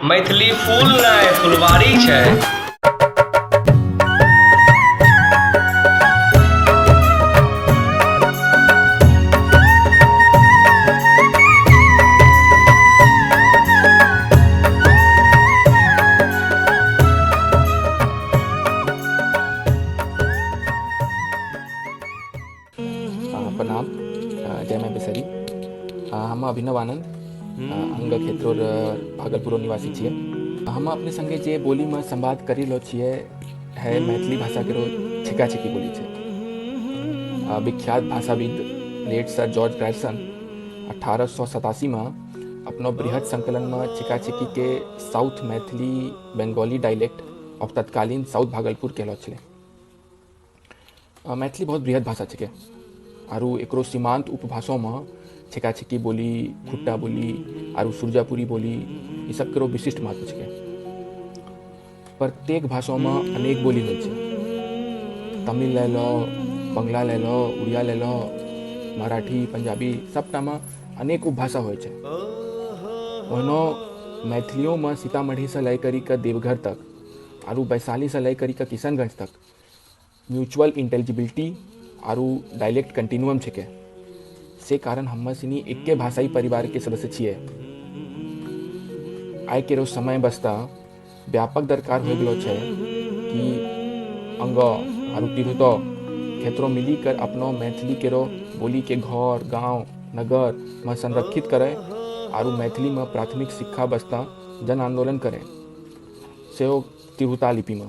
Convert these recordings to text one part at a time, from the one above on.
मैथिली फूल नहि फुलवारी छै। प्रणाम, जय माँ बिसरी। हम अभिनव आनंद, अंग क्षेत्र भागलपुर निवासी छियै। हम अपने संगे जे बोलीमे संवाद करी रहलो छियै है मैथिली भाषाके रो छिका छिकी बोली छै। विख्यात भाषाविद लेट सर जॉर्ज ग्रायर्सन 1887मे अपनो बृहद संकलनमे छिका छिकीके south Maithili Bengali dialect of तत्कालीन साउथ भागलपुर कहलो छलै। मैथिली बहुत बृहद भाषा छिकै आरू एकरो सीमांत उपभाषामे छिका छिकी बोली, खुट्टा बोली आरू सुरजापुरी बोली, ई सब केरो विशिष्ट महत्व छिकै। प्रत्येक भाषामे अनेक बोली होइ छै। तमिल लए लो, बंगला लए लो, उड़िया लए लो, मराठी, पंजाबी, सबटामे अनेक उपभाषा होइ छै। ओहिनो मैथिलियोमे सीतामढ़ीसँ लए करि कऽ देवघर तक आरू वैशालीसँ लए करि कऽ किशनगंज तक म्यूचुअल इंटेलिजिबिलिटी आरू डायलेक्ट कंटिन्यूअम छिकै। से कारण हम्मे सिनी एके भाषाई परिवारके सदस्य छियै। आइ केरो समय बस्ता व्यापक दरकार हो गेलो छै कि अंग आरू तिरहुतो क्षेत्रो मिली कर अपनो मैथिली केरो बोली के घर गांव नगर में संरक्षित करे आरू मैथिली में प्राथमिक शिक्षा बस्ता जन आंदोलन करे, सेहो तिरहुता लिपिमे।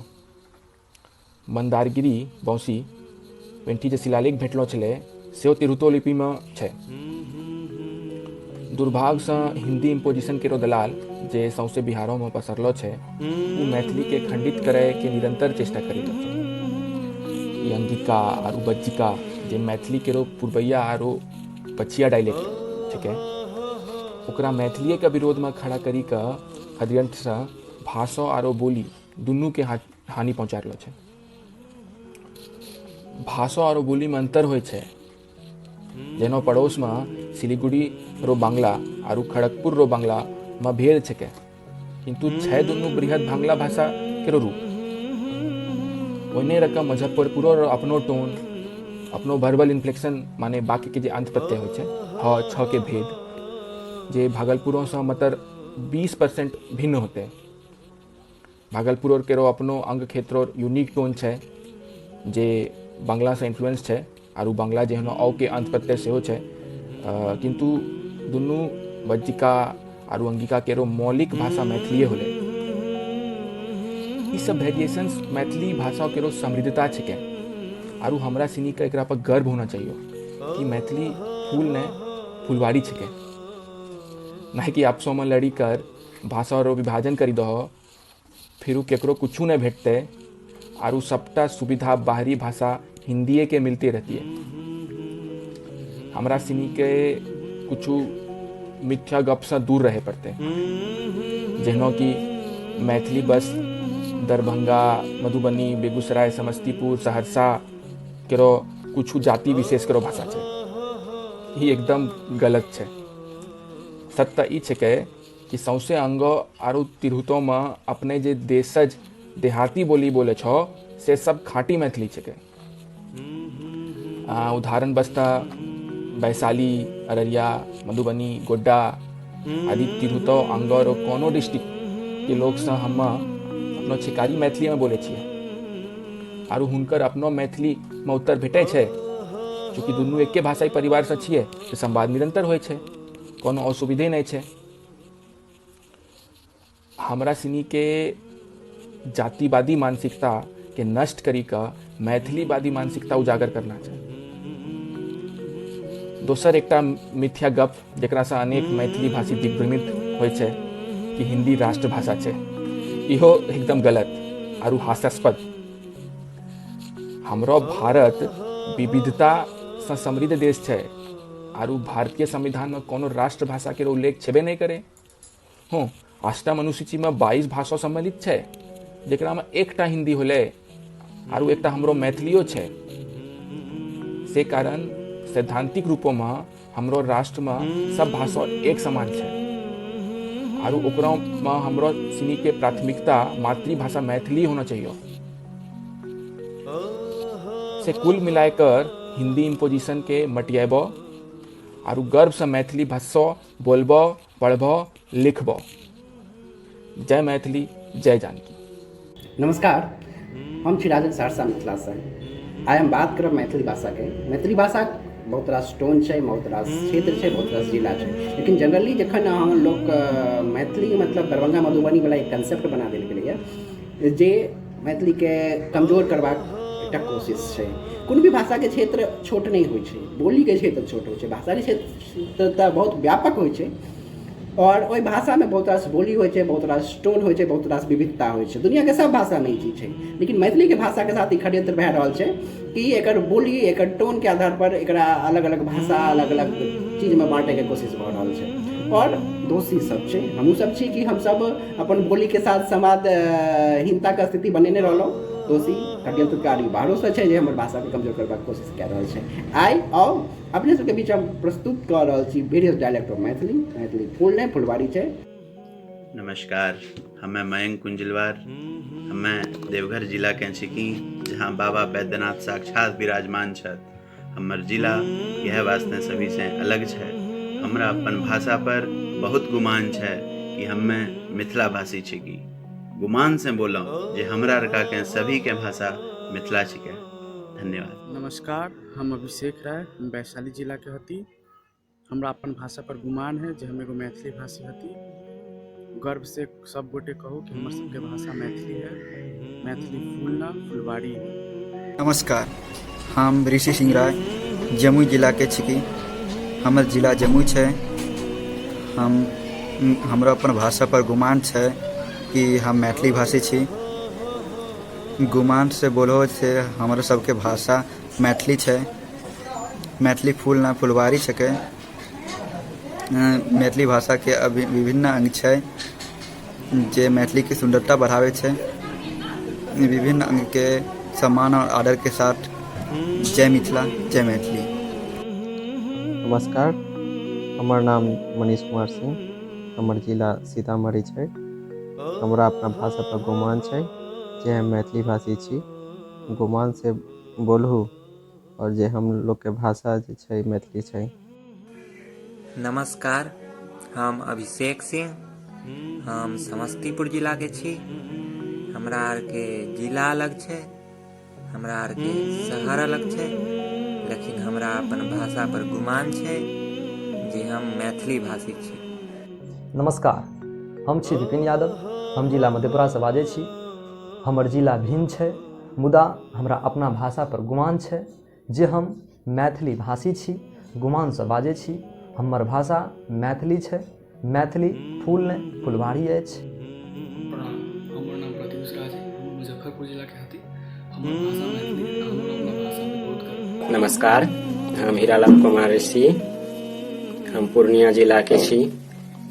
मन्दारगिरी बौसी पेंठी जे शिलालेख भेटलो छलै सेहो तिरहुतो लिपिमे छै। दुर्भाग्यसँ हिन्दी इम्पोजिशन केरो दलाल जे सौंसे बिहारोमे पसरलो छै, ओ मैथिलीके खंडित करैके निरंतर चेष्टा करि रहल छै। ई अंगिका आरू बज्जिका जे मैथिली केरो पूर्वैया आरो पछिया डायलेक्ट छिकै, ओकरा मैथिलीएके विरोधमे खड़ा करि कऽ षड्यंत्रसँ भाषा आरो बोली दुनूके हानि पहुँचा रहलो छै। भाषा आरो बोलीमे अंतर होइ छै। जेना पड़ोसमे सिलीगुड़ी रो बांग्ला आरू खड़गपुर रो बांग्लामे भेद छिकै, किन्तु छै दुनू बृहद बांग्ला भाषा केरो रूप। ओहिने रकम मुजफ्फरपुरो रो अपनो टोन, अपनो वर्बल इन्फ्लेक्शन, माने वाक्यके जे अंत प्रत्यय होइ छै ह छ के भेद, जे भागलपुरोसँ मतलब 20% भिन्न होतै। भागलपुर केरो अपनो अंग क्षेत्रो यूनिक टोन छै जे बांग्लासँ इन्फ्लुएंस छै, आरू बांग्ला जेहनो औ के अंत प्रत्यय सेहो छै, किन्तु दुनू बज्जिका आरू अंगिका केरो मौलिक भाषा मैथिलीए होलै। ई सब वेरिएशंस मैथिली भाषा केरो समृद्धता छिकै आरू हमरा सिनीके एकरा पर गर्व होना चाहिए कि मैथिली फूल नहि फुलवारी छिकै, नहि कि आपसोमे लड़ी कर भाषा रो विभाजन करी दहो, फिर केकरो कुछू नहीं भेटतै आरू सबटा सुविधा बाहरी भाषा हिंदीए के मिलती रहती है। हमरा सिनी के कुछ मिथ्या गपसँ दूर रहे पड़तै, जेना कि मैथिली बस दरभंगा, मधुबनी, बेगूसराय, समस्तीपुर, सहरसा केरो कुछ जाति विशेष केरो भाषा छै। ई एकदम गलत छै। सत्य ई छिकै कि सौंसे अंग आरू तिरहुतोमे अपने जे देशज देहाती बोली बोले छो से सब खाँटी मैथिली छिकै। उदाहरण बसता वैशाली, अररिया, मधुबनी, गोड्डा आदि तिरहुतो अंग और कोनो डिस्ट्रिक्ट के लोकसँ हम अपनो छिकारी मैथिलीमे बोलै छियै आरू हुनकर अपनो मैथिलीमे उत्तर भेटै छै। चूँकि दुनू एके भाषाई परिवारसँ छियै तऽ संवाद निरंतर होइ छै, कोनो असुविधे नहि छै। हमरा सिनीके जातिवादी मानसिकताके नष्ट करी कऽ मैथिलीवादी मानसिकता उजागर करना छै। दोसर एकटा मिथ्या गप जकरासँ अनेक मैथिली भाषी दिग्भ्रमित होइ छै कि हिन्दी राष्ट्रभाषा छै, इहो एकदम गलत आरू हास्यास्पद। हमरो भारत विविधतासँ समृद्ध देश छै आरू भारतीय संविधानमे कोनो राष्ट्रभाषाके उल्लेख छेबे नहि करे। हँ, अष्टम अनुसूचीमे 22 भाषा सम्मिलित छै, जकरामे एकटा हिन्दी होलै आरू एकटा हमरो मैथिलियो छै। से कारण सैद्धांतिक रूपोमे हमरो राष्ट्रमे सब भाषा एक समान छै आरू ओकरा में हमरो सिनी के प्राथमिकता मातृभाषा मैथिली होना चाहिए। से कुल मिलाकर हिंदी इम्पोजिशन के मटियाबो आरू गर्व से मैथिली भाषा बोलबो, पढ़बो, लिखबो। जय मैथिली, जय जानकी। नमस्कार, हम छी राजन सहरसा मिथिलासँ। आइ हम बात करब मैथिली भाषाके। मैथिली भाषा बहुत रास टोन छै, बहुत रास क्षेत्र छै, बहुत रास जिला छै, लेकिन जनरली जखन अहाँ लोक मैथिली मतलब दरभंगा मधुबनी वाला एक कंसेप्ट बना देल गेलैए जे मैथिलीके कमजोर करबाक एकटा कोशिश छै। कोनो भी भाषाके क्षेत्र छोट नहि होइ छै, बोलीके क्षेत्र छोट होइ छै, भाषाके क्षेत्र तऽ बहुत व्यापक होइ छै और ओहि भाषामे बहुत रास बोली होइ छै, बहुत रास टोन होइ छै, बहुत रास विविधता होइ छै। दुनियाके सब भाषामे ई चीज छै, लेकिन मैथिलीके भाषाके साथ ई षड्यंत्र भए रहल छै कि एकर बोली, एकर टोनके आधार पर एकरा अलग अलग भाषा, अलग अलग चीजमे बाँटैके कोशिश भऽ रहल छै। और दोषी सब छै, हमहूँ सब छी कि हमसब अपन बोलीके साथ संवादहीनताके स्थिति बनेने रहलहुँ। दोषी षड्यंत्रकारी बाहरोसँ छै जे हमर भाषाके कमजोर करबाक कोशिश कए रहल छै। आइ आउ अपने सबके बीच हम प्रस्तुत कऽ रहल छी various dialect of Maithili. Maithili फूल नहि फुलवारी छै। नमस्कार, हमें मयंक कुंजलवार, हमें देवघर जिला के छिकी, जहाँ बाबा बैद्यनाथ साक्षात विराजमान छथि। हमर जिला यह वास्ते सभी से अलग छै। हमरा अपन भाषा पर बहुत गुमान छै कि हमें मिथिला भाषी छिकी। गुमान से बोलौं जे हमरा रका के सभी के भाषा मिथिला छिके। धन्यवाद। नमस्कार, हम अभिषेक राय, हम वैशाली जिला के हती। हमरा अपन भाषा पर गुमान है जे हम एगो मैथिली भाषी हती। गर्व से सब गोटे कहू कि हमर सबके भाषा मैथिली है। मैथिली फूल ना फुलवारी है। नमस्कार, हम ऋषि सिंह राय, जमुई जिला के छिकी। हमर जिला जमुई छै। हम हमरा अपन भाषा पर गुमान छै कि हम मैथिली भाषी छी। गुमान से बोलो से हमरा सबके भाषा मैथिली छै। मैथिली फूल ना फुलवारी छकै। मैथिली भाषाके अभी विभिन्न अंग छै जे मैथिलीके सुन्दरता बढ़ाबै छै। विभिन्न अंगके सम्मान और आदर के साथ जय मिथिला, जय मैथिली। नमस्कार, हमर नाम मनीष कुमार सिंह, हमर जिला सीतामढ़ी छै। हमरा अपना भाषा पर गुमान छै जे हम मैथिली भाषी छी। गुमान से बोलू और जे हम लोग के भाषा जे छै मैथिली छै। नमस्कार, हम अभिषेक सिंह, हम समस्तीपुर जिलाके छी। हमरा आरके जिला अलग छै, हमरा आरके शहर अलग छै, लेकिन हमरा अपन भाषा पर गुमान छै जे हम मैथिली भाषी छी। नमस्कार, हम छी विपिन यादव, हम जिला मधेपुरासँ बाजै छी। हमर जिला भिन्न छै, मुदा हमरा अपना भाषा पर गुमान छै जे हम मैथिली भाषी छी। गुमानसँ बाजै छी। हमर भाषा मैथिली छै। मैथिली फूल नहि फुलवारी अछि। प्रणाम, हमर नाम प्रत्युष राज है, हम मुजफ्फरपुर जिला के हती। हमर भाषा मैथिली, हमर अपना भाषा पे बहुत गर्व। नमस्कार, हम हीरालाल कुमार ऋषि, हम पूर्णिया जिला के छी।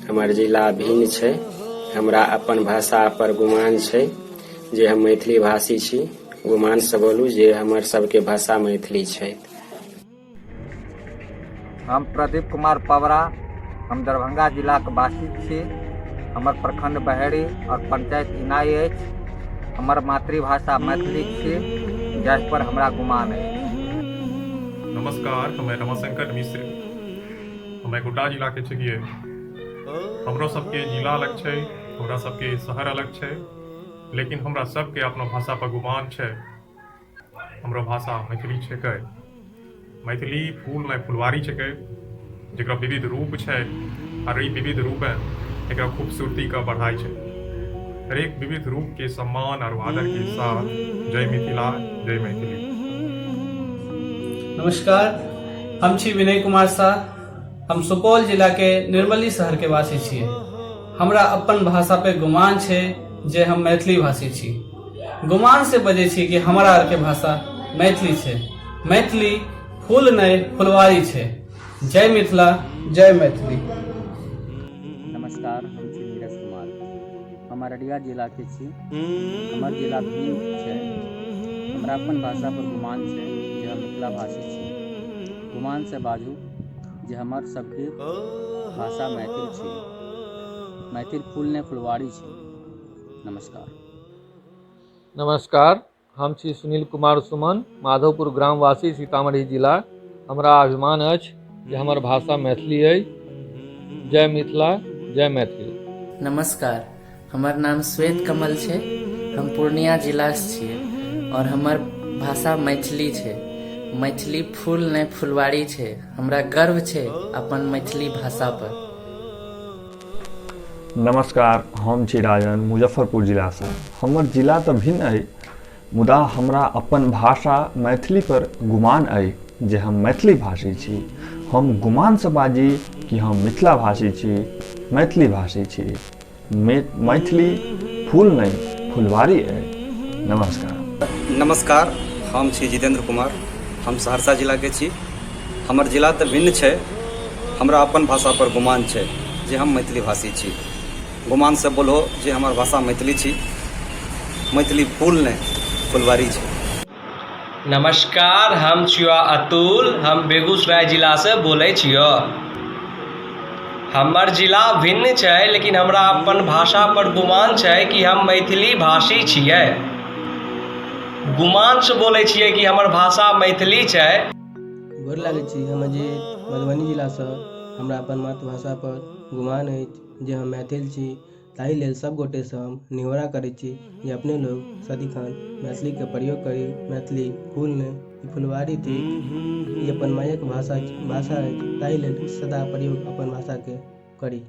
हमर जिला भिन्न छै। हमरा अपन भाषा पर गुमान छै जे हम मैथिली भाषी छी। गुमान से बोलू जे हमर सबके भाषा मैथिली छै। हम प्रदीप कुमार पवरा, हम दरभंगा जिलाके वासी छी। हमर प्रखंड बहेड़ी और पंचायत इनाई अछि। हमर मातृभाषा मैथिली छी, जाहि पर हमरा गुमान अछि। नमस्कार, हमें रमाशंकर मिश्र, हमें गोड्डा जिला के छियै। हमरो सबके जिला अलग छै, हमरा सबके शहर अलग छै, लेकिन हमरा सबके अपना भाषा पर गुमान छै। हमरो भाषा मैथिली छिकै। मैथिली फूल नहि फुलवारी छिकै, जकरा विविध रूप छै और ई विविध रूप एकरा खूबसूरती के बढ़ाइ छै। हरेक विविध रूप के सम्मान और आदर के साथ जय मिथिला, जय मैथिली। नमस्कार, हम छी विनय कुमार शाह, हम सुपौल जिला के निर्मली शहर के वासी छियै। हमरा अपन भाषा पे गुमान छै जे हम मैथिली भाषी छी। गुमान से बजै छी कि हमरा आरके भाषा मैथिली छै। मैथिली फूल नहि फुलवारी छै। जय मिथिला, जय मैथिली। नमस्कार, हम छी नीरज कुमार, हम अररिया जिलाके छी। हमर जिला भिन्न छै। हमरा अपन भाषा पर गुमान छै जे हम मिथिला भाषी छी। गुमान से बाजू जे हमर सबके भाषा मैथिल छी। मैथिल फूल नहि फुलवारी छै। नमस्कार। नमस्कार, हम छी सुनील कुमार सुमन, माधोपुर ग्रामवासी, सीतामढ़ी जिला। हमरा अभिमान अछि जे हमर भाषा मैथिली अइ। जय मिथिला, जय मैथिली। नमस्कार, हमर नाम श्वेत कमल छै। हम पूर्णिया जिलासँ छियै आओर हमर भाषा मैथिली छै। मैथिली फूल नहि फुलवारी छै। हमरा गर्व छै अपन मैथिली भाषापर। नमस्कार, हम छी राजन, मुजफ्फरपुर जिलासँ। हमर जिला तऽ भिन्न अइ, मुदा हमरा अपन भाषा मैथिलीपर गुमान अइ जे हम मैथिली भाषी छी। हम गुमानसँ बाजी कि हम मिथिला भाषी छी, मैथिली भाषी छी। मैथिली फूल नहि फुलवारी अइ। नमस्कार। नमस्कार, हम छी जितेन्द्र कुमार, हम सहरसा जिलाके छी। हमर जिला तऽ भिन्न छै, हमरा अपन भाषापर गुमान छै जे हम मैथिली भाषी छी। गुमानसँ बोलहो जे हमर भाषा मैथिली छी। मैथिली फूल नहि फुलवारी छै। नमस्कार, हम छियौ अतुल, हम बेगूसराय जिलासँ बोलै छियौ। हमर जिला भिन्न छै, लेकिन हमरा अपन भाषापर गुमान छै कि हम मैथिली भाषी छियै। गुमानसँ बोलै छियै कि हमर भाषा मैथिली छै। गोर लागै छी, हम अजीत, मधुबनी जिलासँ। हमरा अपन मातृभाषापर गुमान अछि जे हम मैथिल छी। ताहि लेल सभ गोटेसँ हम निहोरा करै छी जे अपने लोग सदिखन मैथिलीके प्रयोग करी। मैथिली फूल नहि, ई फुलवारी थिक। ई अपन मायक भाषा भाषा अछि, ताहि लेल सदा प्रयोग अपन भाषाके करी।